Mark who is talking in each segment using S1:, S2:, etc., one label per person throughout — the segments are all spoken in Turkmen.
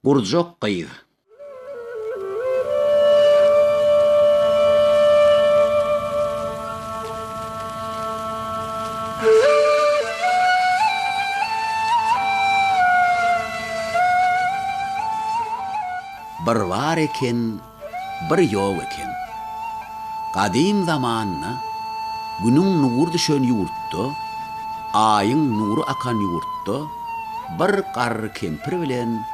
S1: Gurjak gyz. Bir bar eken, bir ýok eken. Gadym zamanda Günüň nury düşen ýurtda, Aýyň nury akan ýurtda bir garry kempir bilen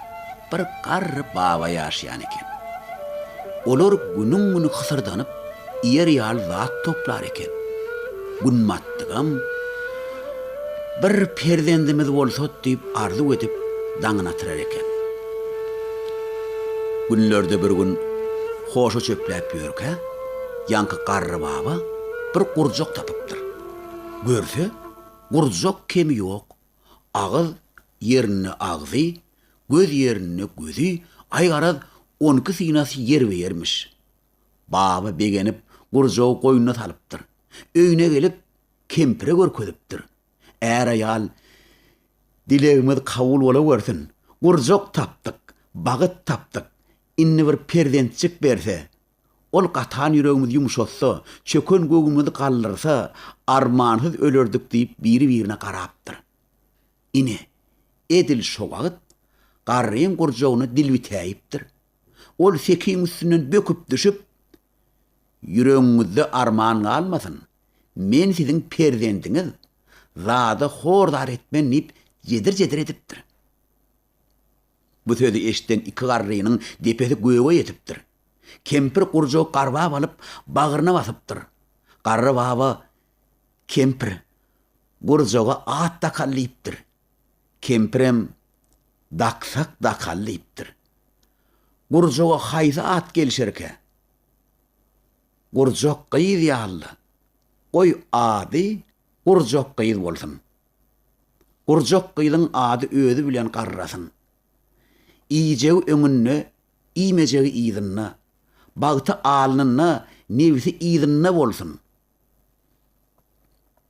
S1: bir garry baba ýaşaýan eken. Olar günüň-güni hysyrdanyp, iýer ýaly zat toplar eken. Gün batdygam, Bir perzendimiz bolsady diýip arzuw edip, daňyny atyrar eken. Günlerde bir gün hoşa çöpläp ýörkä, ýaňky garry baba bir gurjak tapypdyr. Görse, gurjak kemi ýok. Agyz ýerinde agzy, göz ýerinde gözi, aý garaz, on iki synasy ýerbe-ýermiş. Baba begenip, gurjagy goýnuna salypdyr. Öýüne gelip, kempire görkezipdir. Är-aýal, Dilegimiz kabul bolawersin, gurjak tapdyk, bagyt tapdyk, indi bir perzentjik berse, ol gatan ýüregimizi ýumşatsa, çöken göwnümizi galdyrsa, armansyz ölerdik diýip biri-birine garapdyr. Ine, edil şo wagt garryň gurjagyna dil bitäýipdir. Ol sekiň üstünden böküp düşüp, Ýüregiňizde arman galmasyn, men siziň perzendiňiz, zada hor-zar etmen diýip jedir-jedir edipdir. Bu sözi eşiden iki garrynyň depesi göge ýetipdir. Kempir gurjagy garbap alyp, bagryna basypdyr. Garry baba, Kempir, gurjaga at dakaly diýipdir. Kempirem, Daksak dakaly diýipdir. Gurjaga haýsy at gelşerkä? Gurjak gyz ýaly-la. Goý, ady Gurjak gyz bolsun. Gurjak gyzyň ady özi bilen garrasyn. Iýjegi öňünde, iýmejegi yzynda. Bagty alnynda, nebsi yzynda bolsun.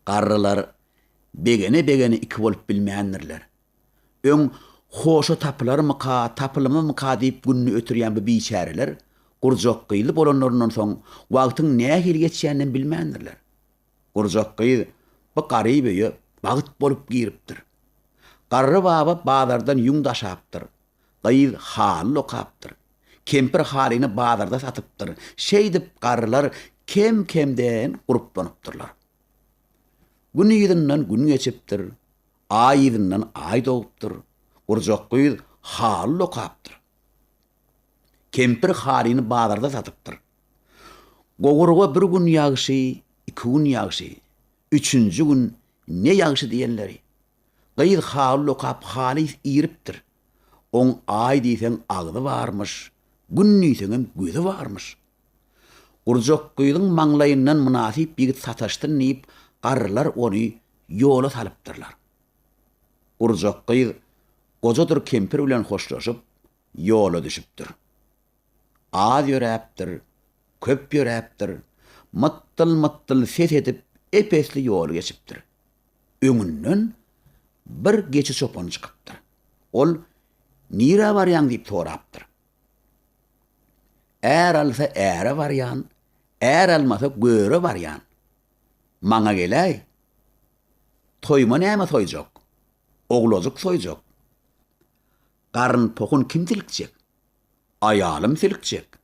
S1: Garrylar begene-begene iki bolup bilmändirler. Öň hoşa tapylarmyka, tapylmazmyka diýip gününi ötürýän bu biçäreler gurjak gyzly bolanlaryndan soň wagtyň nähili geçýäninem bilmändirler. Gurjak gyz bu garyp öýe bagt bolup giripdir. Garry baba bazardan ýüň daşapdyr. Gyz haly dokapdyr. Kempir halyny bazarda satypdyr. Şeýdip garrylar kem-kemden gurplanypdyrlar. Gün yzyndan gün geçipdir. Aý yzyndan aý dogupdyr. Gurjak gyz haly dokapdyr. Kempir halyny bazarda satypdyr. Gowurga bir gün ýagşy, iki gün ýagşy, üçünji gün ne ýagşy diýenleri. Gyz haly dokap halys iripdir. Oň aý diýseň agzy barmyş, gün diýseňem gözi barmyş. Gurjak gyzyň maňlaýyndan mynasyp ýigit sataşsyn diýip, garrylar ony ýola salypdyrlar. Gurjak gyz gojadyr kempir bilen hoşlaşyp, ýola düşüpdir. Az ýöräpdir, köp ýöräpdir, mytdyl-mytdyl ses edip ep-esli ýoly geçipdir. Öňünden bir geçi çopan çykypdyr. Ol, Nirä barýaň diýip sorapdyr. Är alsa äre barýan, är almasa göre barýan. Maňa geläý. Toýuma näme soýjak? Owlajyk soýjak. Garyn pohun kim silkjek? Aýalym silkjek.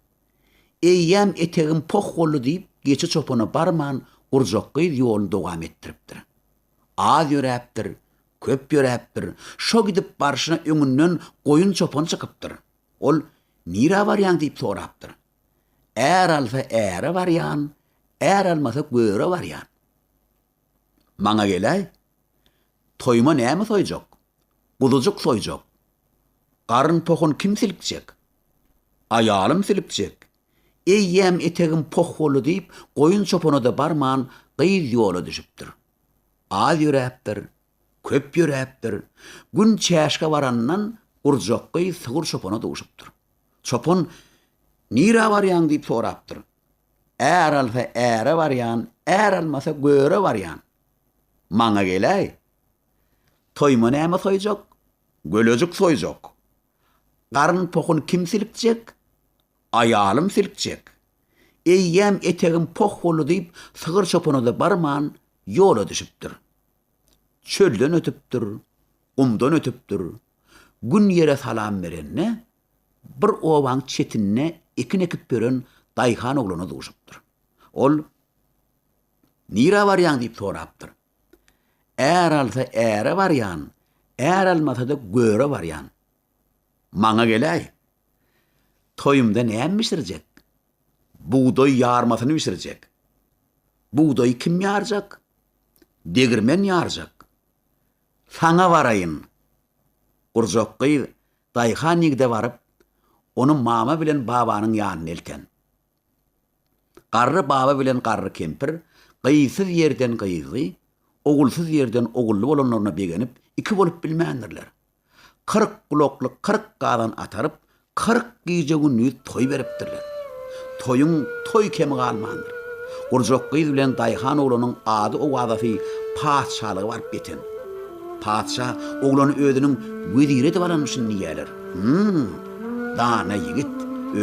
S1: Eýýäm etegim poh boldy diýip, geçi çopana barman, gurjak gyz ýoluny dowam etdiripdir. Az ýöräpdir, köp ýöräpdir, şo gidip barşyna öňünden goýun çopan çykypdyr. Ol, Nirä barýaň diýip sorapdyr. Är alsa äre barýan, är almasa göre barýan. Maňa geläý. Toýuma näme soýjak? Guzujyk soýjak. Garyn pohun kim silkjek? Aýalym silkjek. Eýýäm etegim poh boldy diýip, goýun çopana-da barman, gyz ýola düşüpdir. Az ýöräpdir, köp ýöräpdir. Gün çäşge barandan gurjak gyz sygyr çopana duşupdyr. Çopan, Nirä barýaň diýip sorapdyr. Är alsa äre barýan, är almasa göre barýan. Maňa geläý. Toýuma näme soýjak? Gölejik soýjak. Garyn pohuny kim silkjek? Aýalym silkjek. Eýýäm etegim poh boldy diýip, sygyr çopana-da barman, ýola düşüpdir. Çölden ötüpdir, gumdan ötüpdir. Gün ýere salam berende, bir obaň çetinde ekin ekip ýören daýhan oglana duşupdyr. Ol, Nirä barýaň diýip sorapdyr. Är alsa äre barýan, är almasa-da göre barýan. Maňa geläý. Toýumda näme bişirjek? Bugdaý ýarmasyny bişirjek. Bugdaýy kim ýarjak? Degirmen ýarjak. Saňa baraýyn. Gurjak gyz daýhan ýigide baryp, ony mama bilen babanyň ýanyna elten. Garry baba bilen garry kempir gyzsyz ýerden gyzly, ogulsyz ýerden ogully bolanlaryna begenip, iki bolup bilmändirler. 40 gulakly 40 gazan ataryp, 40 gije-gündiz toý beripdirler. Toýuň toý kemi galmandyr. Gurjak gyz bilen daýhan oglanyň ady-owazasy patyşalyga baryp ýeten. Patyşa oglany özüniň weziri edip alanmyşyn diýýärler. Hum, dana ýigit,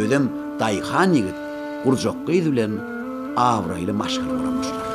S1: özem daýhan ýigit, gurjak gyz bilen abraýly maşgala bolanmyşlar.